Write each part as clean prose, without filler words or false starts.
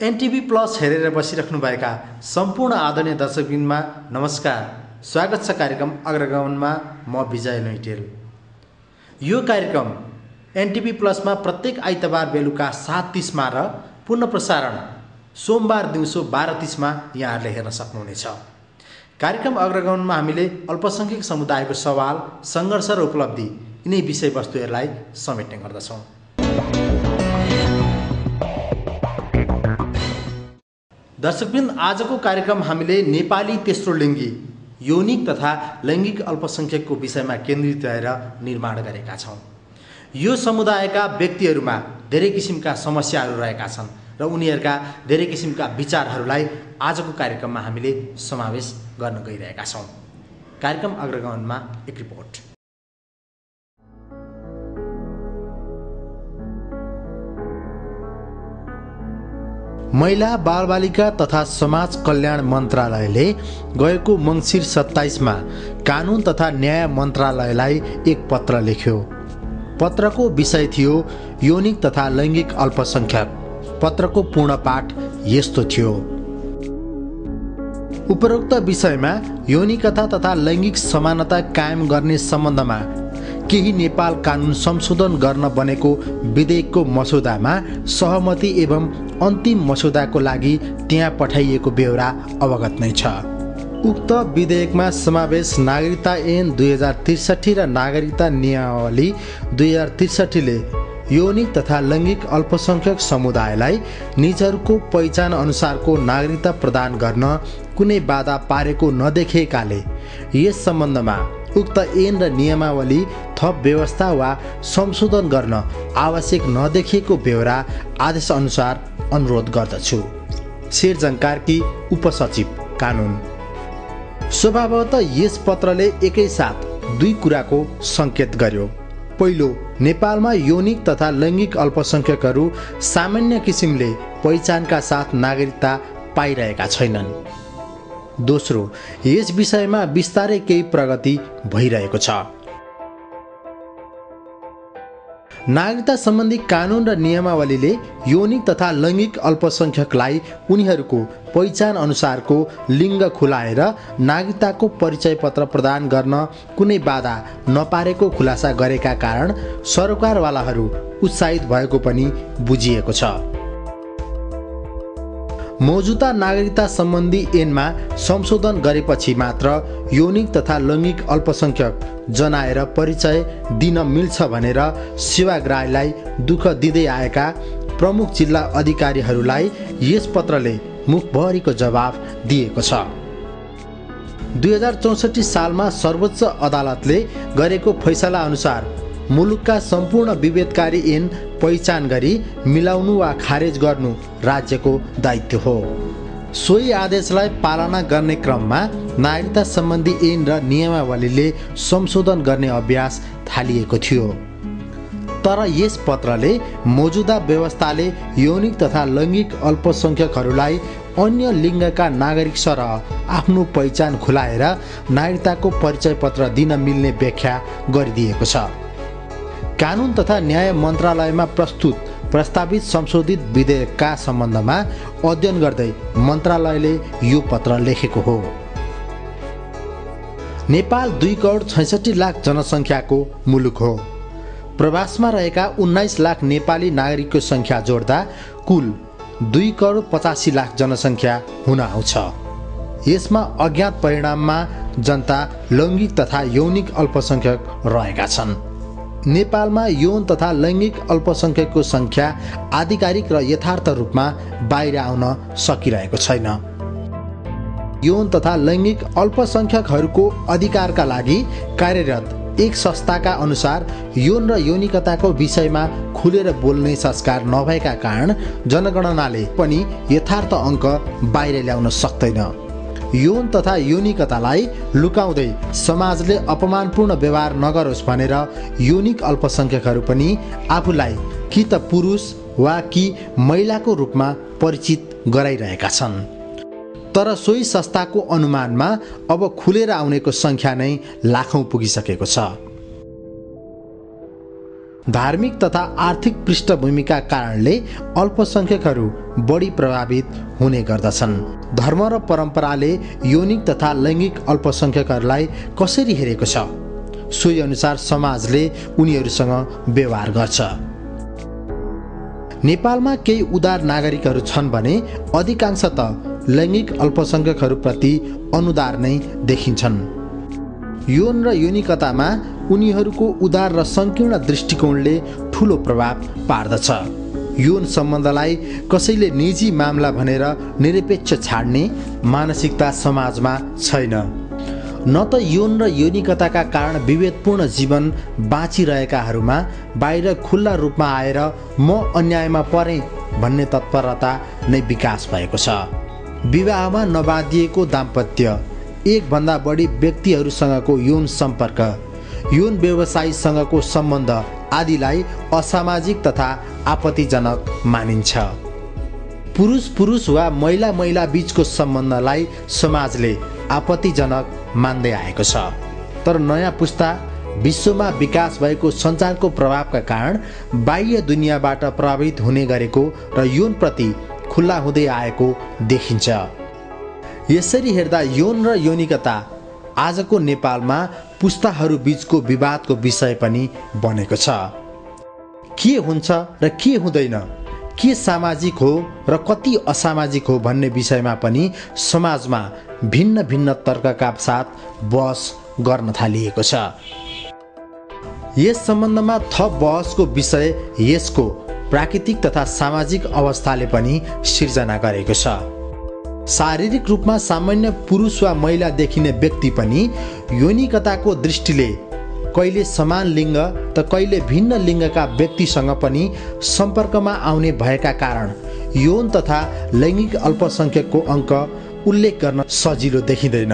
NTV plus हेरेर बसिराख्नुभएका सम्पूर्ण आदरणीय दर्शकवृन्दमा नमस्कार। स्वागत छ कार्यक्रम अग्रगमनमा। म विजय लैटेल। यो कार्यक्रम एनटिभी प्लसमा प्रत्येक आइतबार बेलुका 7:30 र पुनः प्रसारण सोमबार दिउँसो 12:30 यहाँहरूले हेर्न सक्नुहुनेछ। कार्यक्रम अग्रगमनमा हामीले अल्पसंख्यक समुदायको सवाल, सङ्घर्ष र उपलब्धि यिनै विषयवस्तुहरूलाई समेट्ने गर्दछौँ। दर्शकवृन्द, आजको कार्यक्रम हामीले नेपाली तेस्रो लिङ्गी यौनिक तथा लैङ्गिक अल्पसंख्यकको विषयमा केन्द्रित रहेर निर्माण गरेका छौँ। यो समुदायका व्यक्तिहरूमा धेरै किसिमका समस्याहरू रहेका छन् र उनीहरूका धेरै किसिमका विचारहरूलाई आजको कार्यक्रममा हामीले समावेश गर्न गइरहेका छौँ। कार्यक्रम अग्रगमनमा एक रिपोर्ट। महिला बालबालिका तथा समाज कल्याण मन्त्रालयले गएको मङ्सिर 27 कानुन तथा न्याय मन्त्रालयलाई एक पत्र लेख्यो। पत्रको विषय थियो यौनिक तथा लैङ्गिक अल्पसंख्यक। पत्रको पूर्ण पाठ यस्तो थियो। उपरोक्त विषयमा यौनिकता तथा लैङ्गिक समानता कायम गर्ने सम्बन्धमा केही नेपाल कानुन संशोधन गर्न बनेको विधेयकको मसौदामा सहमति एवं अन्तिम मसौदाको लागि त्यहाँ पठाइएको ब्यौरा अवगत नै छ। उक्त विधेयकमा समावेश नागरिकता ऐन 2063 र नागरिकता नियमावली 2063 ले यौनिक तथा लैङ्गिक अल्पसंख्यक समुदायलाई निजहरूको पहिचान अनुसारको नागरिकता प्रदान गर्न कुनै बाधा पारेको नदेखिएकाले यस सम्बन्धमा उक्त ऐन र नियमावली थप व्यवस्था वा संशोधन गर्न आवश्यक नदेखिएको ब्यौरा आदेश अनुसार अनुरोध गर्दछु। सिर्जन कार्की, उपसचिव कानुन। स्वभावतः यस पत्रले एकैसाथ दुई कुराको सङ्केत गर्यो। पहिलो, नेपालमा यौनिक तथा लैङ्गिक अल्पसंख्यकहरू सामान्य किसिमले पहिचानका साथ नागरिकता पाइरहेका छैनन्। दोस्रो, यस विषयमा बिस्तारै केही प्रगति भइरहेको छ। नागरिकता सम्बन्धी कानुन र नियमावलीले यौनिक तथा लैङ्गिक अल्पसंख्यकलाई उनीहरूको पहिचान अनुसारको लिङ्ग खुलाएर नागरिकताको परिचय पत्र प्रदान गर्न कुनै बाधा नपारेको खुलासा गरेका कारण सरकारवालाहरू उत्साहित भएको पनि बुझिएको छ। मौजुदा नागरिकता सम्बन्धी ऐनमा संशोधन गरेपछि मात्र यौनिक तथा लैङ्गिक अल्पसंख्यक जनाएर परिचय दिन मिल्छ भनेर सेवाग्राहीलाई दुःख दिँदै आएका प्रमुख जिल्ला अधिकारीहरूलाई यस पत्रले मुखभरिको जवाफ दिएको छ। 2064 सालमा सर्वोच्च अदालतले गरेको फैसला अनुसार मुलुकका सम्पूर्ण विभेदकारी ऐन पहिचान गरी मिलाउनु वा खारेज गर्नु राज्यको दायित्व हो। सोही आदेशलाई पालना गर्ने क्रममा नागरिकता सम्बन्धी ऐन र नियमावलीले संशोधन गर्ने अभ्यास थालिएको थियो। तर यस पत्रले मौजुदा व्यवस्थाले यौनिक तथा लैङ्गिक अल्पसंख्यकहरूलाई अन्य लिङ्गका नागरिक सरह आफ्नो पहिचान खुलाएर नागरिकताको परिचय पत्र दिन मिल्ने व्याख्या गरिदिएको छ। कानुन तथा न्याय मन्त्रालयमा प्रस्तुत प्रस्तावित संशोधित विधेयकका सम्बन्धमा अध्ययन गर्दै मन्त्रालयले यो पत्र लेखेको हो। नेपाल 2,66,00,000 जनसङ्ख्याको मुलुक हो। प्रवासमा रहेका 19 लाख नेपाली नागरिकको सङ्ख्या जोड्दा कुल 2,85,00,000 जनसङ्ख्या हुन आउँछ। यसमा अज्ञात परिणाममा जनता लैङ्गिक तथा यौनिक अल्पसंख्यक रहेका छन्। नेपालमा यौन तथा लैङ्गिक अल्पसंख्यकको सङ्ख्या आधिकारिक र यथार्थ रूपमा बाहिर आउन सकिरहेको छैन। यौन तथा लैङ्गिक अल्पसंख्यकहरूको अधिकारका लागि कार्यरत एक संस्थाका अनुसार यौन र यौनिकताको विषयमा खुलेर बोल्ने संस्कार नभएका कारण जनगणनाले पनि यथार्थ अङ्क बाहिर ल्याउन सक्दैन। यौन तथा यौनिकतालाई लुकाउँदै समाजले अपमानपूर्ण व्यवहार नगरोस् भनेर यौनिक अल्पसंख्यकहरू पनि आफूलाई कि त पुरुष वा कि महिलाको रूपमा परिचित गराइरहेका छन्। तर सोही संस्थाको अनुमानमा अब खुलेर आउनेको सङ्ख्या नै लाखौँ पुगिसकेको छ। धार्मिक तथा आर्थिक पृष्ठभूमिका कारणले अल्पसंख्यकहरू बढी प्रभावित हुने गर्दछन्। धर्म र परम्पराले यौनिक तथा लैङ्गिक अल्पसंख्यकहरूलाई कसरी हेरेको छ, सोही अनुसार समाजले उनीहरूसँग व्यवहार गर्छ। नेपालमा केही उदार नागरिकहरू छन् भने अधिकांश त लैङ्गिक अल्पसंख्यकहरूप्रति अनुदार नै देखिन्छन्। यौन र यौनिकतामा उनीहरूको उदार र संकीर्ण दृष्टिकोणले ठूलो प्रभाव पार्दछ। यौन सम्बन्धलाई कसैले निजी मामला भनेर निरपेक्ष छाड्ने मानसिकता समाजमा छैन। न त यौन र यौनिकताका कारण विभेदपूर्ण जीवन बाँचिरहेकाहरूमा बाहिर खुल्ला रूपमा आएर म अन्यायमा परेँ भन्ने तत्परता नै विकास भएको छ। विवाहमा नबाँधिएको दाम्पत्य, एकभन्दा बढी व्यक्तिहरूसँगको यौन सम्पर्क, यौन व्यवसायीसँगको सम्बन्ध आदिलाई असामाजिक तथा आपत्तिजनक मानिन्छ। पुरुष पुरुष वा महिला महिला बीचको सम्बन्धलाई समाजले आपत्तिजनक मान्दै आएको छ। तर नयाँ पुस्ता विश्वमा विकास भएको सञ्चारको प्रभावका कारण बाह्य दुनियाँबाट प्रभावित हुने गरेको र यौनप्रति खुल्ला हुँदै आएको देखिन्छ। यसरी हेर्दा यौन र यौनिकता आजको नेपालमा पुस्ताहरू बीचको विवादको विषय पनि बनेको छ। के हुन्छ र के हुँदैन, के सामाजिक हो र कति असामाजिक हो भन्ने विषयमा पनि समाजमा भिन्न भिन्न तर्कका साथ बहस गर्न थालिएको छ। यस सम्बन्धमा थप बहसको विषय यसको प्राकृतिक तथा सामाजिक अवस्थाले पनि सिर्जना गरेको छ। शारीरिक रूपमा सामान्य पुरुष वा महिला देखिने व्यक्ति पनि यौनिकताको दृष्टिले कहिले समान लिङ्ग त कहिले भिन्न लिङ्गका व्यक्तिसँग पनि सम्पर्कमा आउने भएका कारण यौन तथा लैङ्गिक अल्पसंख्यकको अङ्क उल्लेख गर्न सजिलो देखिँदैन।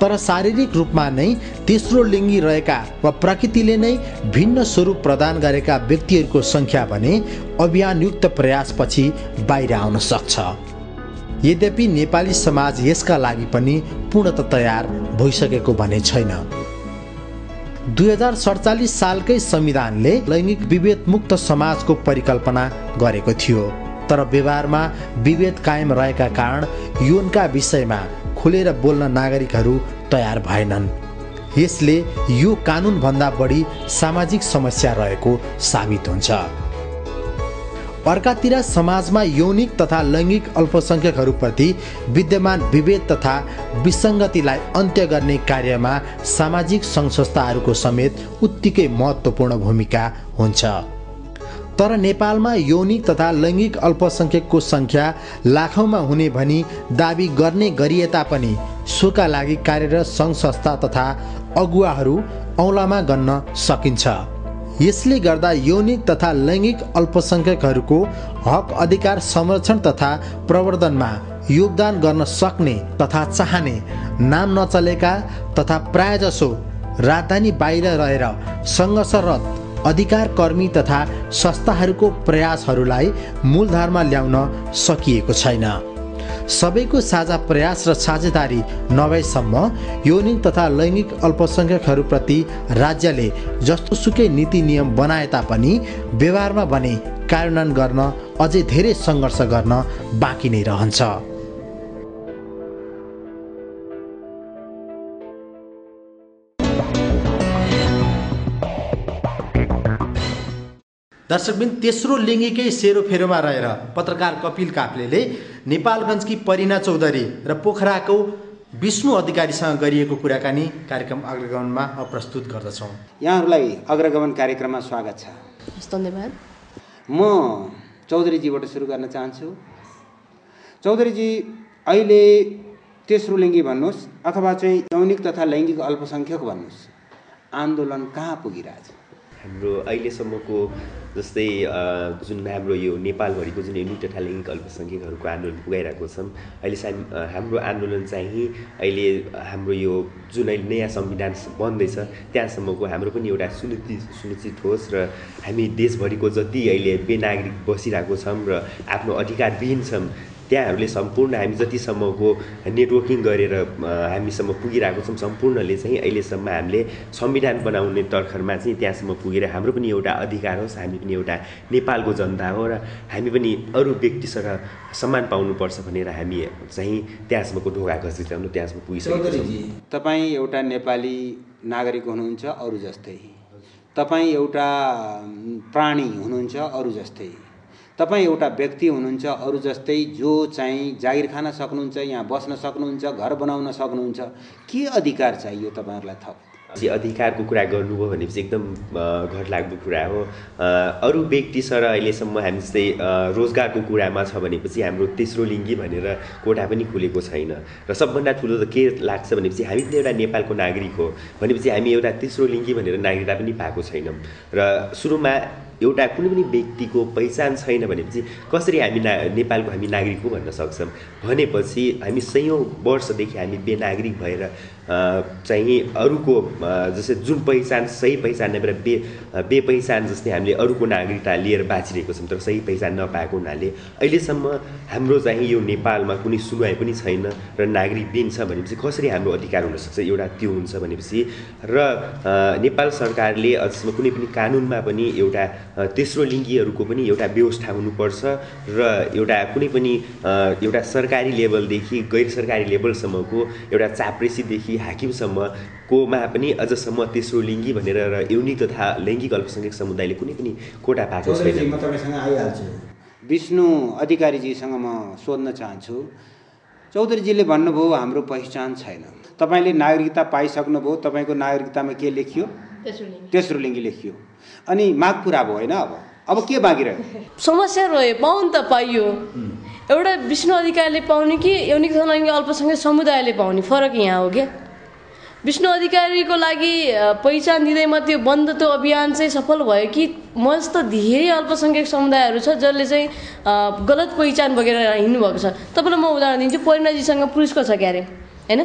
तर शारीरिक रूपमा नै तेस्रो लिङ्गी रहेका वा प्रकृतिले नै भिन्न स्वरूप प्रदान गरेका व्यक्तिहरूको सङ्ख्या भने अभियानयुक्त प्रयासपछि बाहिर आउन सक्छ। यद्यपि नेपाली समाज यसका लागि पनि पूर्णतः तयार भइसकेको भने छैन। 2047 सालकै संविधानले लैङ्गिक विभेद मुक्त समाजको परिकल्पना गरेको थियो। तर व्यवहारमा विभेद कायम रहेका कारण यौनका विषयमा खुलेर बोल्न नागरिकहरू तयार भएनन्। यसले यो कानुनभन्दा बढी सामाजिक समस्या रहेको साबित हुन्छ। अर्कातिर समाजमा यौनिक तथा लैङ्गिक अल्पसंख्यकहरूप्रति विद्यमान विभेद तथा विसङ्गतिलाई अन्त्य गर्ने कार्यमा सामाजिक सङ्घ-संस्थाहरूको समेत उत्तिकै महत्त्वपूर्ण भूमिका हुन्छ। तर नेपालमा यौनिक तथा लैङ्गिक अल्पसंख्यकको सङ्ख्या लाखौँमा हुने भनी दाबी गर्ने गरिए तापनि सोका लागि कार्यरत सङ्घ-संस्था तथा अगुवाहरू औँलामा गन्न सकिन्छ। यसले गर्दा यौनिक तथा लैङ्गिक अल्पसंख्यकहरूको हक अधिकार संरक्षण तथा प्रवर्धनमा योगदान गर्न सक्ने तथा चाहने नाम नचलेका तथा प्रायजसो राजधानी बाहिर रहेर सङ्घर्षरत अधिकार कर्मी तथा संस्थाहरूको प्रयासहरूलाई मूलधारमा ल्याउन सकिएको छैन। सबैको साझा प्रयास र साझेदारी नभएसम्म यौनिक तथा लैङ्गिक अल्पसंख्यकहरूप्रति राज्यले जस्तोसुकै नीति नियम बनाए तापनि व्यवहारमा भने कार्यान्वयन गर्न अझै धेरै सङ्घर्ष गर्न बाँकी नै रहन्छ। दर्शकबिन, तेस्रो लिङ्गीकै सेरोफेरोमा रहेर पत्रकार कपिल काफ्लेले नेपालगञ्जकी परिना चौधरी र पोखराको विष्णु अधिकारीसँग गरिएको कुराकानी कार्यक्रम अग्रगमनमा प्रस्तुत गर्दछौँ। यहाँहरूलाई अग्रगमन कार्यक्रममा स्वागत छ। धन्यवाद। म चौधरीजीबाट सुरु गर्न चाहन्छु। चौधरीजी, अहिले तेस्रो लिङ्गी भन्नुहोस् अथवा चाहिँ यौनिक तथा लैङ्गिक अल्पसंख्यक भन्नुहोस्, आन्दोलन कहाँ पुगिरहेछ? हाम्रो अहिलेसम्मको जस्तै जुन हाम्रो यो नेपालभरिको जुन यौनिक तथा लैङ्गिक अल्पसंख्यकहरूको आन्दोलन पुगाइरहेको छौँ, अहिले हाम्रो आन्दोलन चाहिँ अहिले हाम्रो यो जुन अहिले नयाँ संविधान बन्दैछ त्यहाँसम्मको हाम्रो पनि एउटा सुनिश्चित होस् र हामी देशभरिको जति अहिले बेनागरिक बसिरहेको छौँ र आफ्नो अधिकारविहीन छौँ त्यहाँहरूले सम्पूर्ण हामी जतिसम्मको नेटवर्किङ गरेर हामीसम्म पुगिरहेको छौँ सम्पूर्णले चाहिँ अहिलेसम्म हामीले संविधान बनाउने तर्खरमा चाहिँ त्यहाँसम्म पुगेर हाम्रो पनि एउटा अधिकार होस्, हामी पनि एउटा नेपालको जनता हो र हामी पनि अरू व्यक्तिसँग सम्मान पाउनुपर्छ भनेर हामी चाहिँ त्यहाँसम्मको ढोका घसिटाउनु त्यहाँसम्म पुगिसकेको छौँ। तपाईँ एउटा नेपाली नागरिक हुनुहुन्छ अरू जस्तै, तपाईँ एउटा प्राणी हुनुहुन्छ अरू जस्तै, तपाईँ एउटा व्यक्ति हुनुहुन्छ अरू जस्तै जो चाहिँ जागिर खान सक्नुहुन्छ, यहाँ बस्न सक्नुहुन्छ, घर बनाउन सक्नुहुन्छ। के अधिकार चाहियो तपाईँहरूलाई थप? अधिकारको कुरा गर्नुभयो भनेपछि एकदम घटलाग्दो कुरा हो। अरू व्यक्तिसँग अहिलेसम्म हामी जस्तै रोजगारको कुरामा छ भनेपछि हाम्रो तेस्रो लिङ्गी भनेर कोठा पनि खुलेको छैन र सबभन्दा ठुलो त के लाग्छ भनेपछि हामी पनि एउटा नेपालको नागरिक हो भनेपछि हामी एउटा तेस्रो लिङ्गी भनेर नागरिकता पनि पाएको छैनौँ र सुरुमा एउटा कुनै पनि व्यक्तिको पहिचान छैन भनेपछि कसरी हामी नेपालको हामी नागरिक हो भन्न सक्छौँ भनेपछि हामी सयौँ वर्षदेखि हामी बेनागरिक भएर चाहिँ अरूको जस्तै जुन पहिचान सही पहिचान नभएर बेपहिचान जस्तै हामीले अरूको नागरिकता लिएर बाँचिरहेको छौँ तर सही पहिचान नपाएको हुनाले अहिलेसम्म हाम्रो चाहिँ यो नेपालमा कुनै सुनवाई पनि छैन र नागरिक बिन छ भनेपछि कसरी हाम्रो अधिकार हुनसक्छ एउटा त्यो हुन्छ भनेपछि र नेपाल सरकारले अझसम्म कुनै पनि कानुनमा पनि एउटा तेस्रो लिङ्गीहरूको पनि एउटा व्यवस्था हुनुपर्छ र एउटा कुनै पनि एउटा सरकारी लेभलदेखि गैर सरकारी लेभलसम्मको एउटा चाप्रेसीदेखि हाकिमसम्मकोमा पनि अझसम्म तेस्रो लिङ्गी भनेर र यौनिक तथा लैङ्गिक अल्पसङ्ख्यक समुदायले कुनै पनि कोटा पाएको छैन। म तपाईँसँग आइहाल्छु। विष्णु अधिकारीजीसँग म सोध्न चाहन्छु, चौधरीजीले भन्नुभयो हाम्रो पहिचान छैन, तपाईँले नागरिकता पाइसक्नुभयो, तपाईँको नागरिकतामा के लेखियो? तेस्रो लिङ्गी लेखियो, अनि माग पुरा भयो होइन? अब के बाँकी रह्यो? समस्या रह्यो, पाउनु त पाइयो, एउटा विष्णु अधिकारीले पाउने कि यौनिक तथा लैङ्गिक अल्पसङ्ख्यक समुदायले पाउने, फरक यहाँ हो क्या। विष्णु अधिकारीको लागि पहिचान दिँदैमा त्यो बन्धत्व अभियान चाहिँ सफल भयो कि मस्त धेरै अल्पसङ्ख्यक समुदायहरू छ जसले चाहिँ गलत पहिचान बोकेर हिँड्नुभएको छ। तपाईँलाई म उदाहरण दिन्छु, परिणाजीसँग पुरुषको छ क्यारे होइन,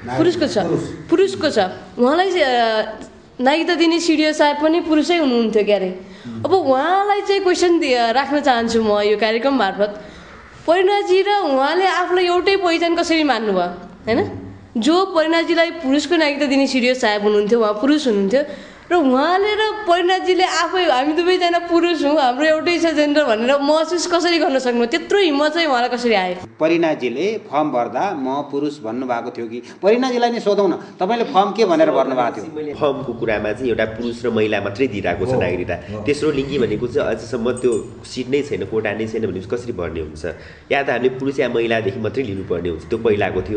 पुरुषको छ, उहाँलाई नागरिकता दिने सिडिओ साहेब पनि पुरुषै हुनुहुन्थ्यो क्यारे। अब उहाँलाई चाहिँ क्वेसन राख्न चाहन्छु म यो कार्यक्रम मार्फत, परिणाजी र उहाँले आफूलाई एउटै पहिचान कसरी मान्नुभयो होइन? जो परिणाजीलाई पुरुषको नागरिकता दिने सिडिओ साहेब हुनुहुन्थ्यो, उहाँ पुरुष हुनुहुन्थ्यो र उहाँले र परिणाजीले आफै हामी दुवैजना पुरुष हौँ, हाम्रो एउटै छ जेन्डर भनेर महसुस कसरी गर्न सक्नु? त्यत्रो हिम्मत चाहिँ उहाँलाई कसरी आयो? परिणाजीले फर्म भर्दा म पुरुष भन्नुभएको थियो कि? परिणाजीलाई नै सोधौँ न, तपाईँले फर्म के भनेर भर्नुभएको थियो? फर्मको कुरामा चाहिँ एउटा पुरुष र महिला मात्रै दिइरहेको छ नागरिकता, तेस्रो लिङ्गी भनेको चाहिँ अझसम्म त्यो सिट नै छैन, कोटा नै छैन भनेपछि कसरी भर्ने हुन्छ? या त हामीले पुरुष या महिलादेखि मात्रै लिनुपर्ने हुन्छ, त्यो पहिलाको थियो।